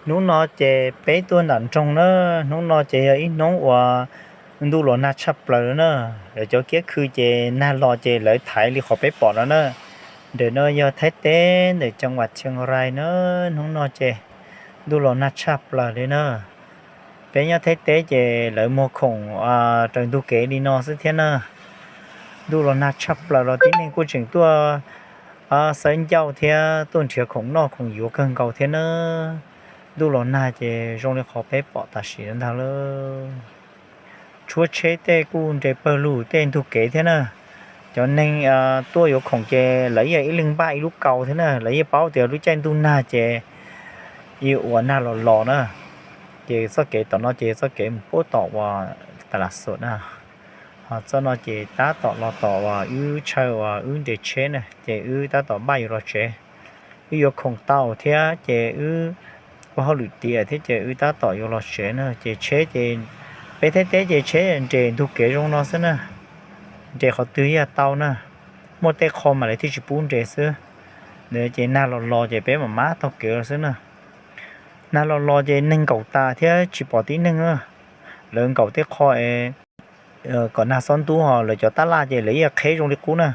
Hnub no ces peb tuaj nram nroog na, hnub no ces yog ib hnub uas ntuj los nag tshaj plaws na. Lawv cov kiab khw ces nag los ces lawv thaiv li qhov peb pom no na. Ntawm no yog Thaib teb ntawm cov vas Chiang Rai na, hnub no ces ntuj los nag tshaj plaws li na. Peb nyob Thaib teb ces lawv muag khoom raws ntug kev li no xwb thiab na. Ntuj los nag tshaj plaws los tib neeg kuj tseem tuaj xawb ncauj thiab tuaj nrhiav khoom noj khoom yuav kawg nkaus thiab na. Ntuj los nag ces zoo li qhov peb pom tam sim ntag lauj. Tshuab tsheb tej kuj nres pawg lug tej ntug kev thiab na. Cov neeg tuaj yuav khoom ces lawv yeej ib leeg npaj ib lub kaus thiab na, lawv yeej paub tias lub caij ntuj nag ces yeej ua nag los los na. Ces txoj kev tom no ces txoj kev mus puab tom uas tas las xus na. Ho txoj no ces tab tom los tom uas wb chaw uas wb nres tsheb na, ces wb tab tom npaj yuav los tsev. Wb yuav khoom tau thiab ces wb ua hauj lwm tiav thiab ces wb tab tom yuav los tsev na. Ces tsheb ces peb Thaib teb ces tsheb nres ntug kev zoo no xwb na, nres qhov twg yog tau na. Muaj tej qho mas lawv thiaj tsis pub nres xwb. Ces nag los los ces peb mam mab taug kev los xwb na. Nag los los ces neeg nkaum tas thiab tsis pom tib neeg na. Lawv nkaum tej qho es kom nag xob ntub, ho lawv cov tab laj ces lawv yeej qheb zoo li qub na.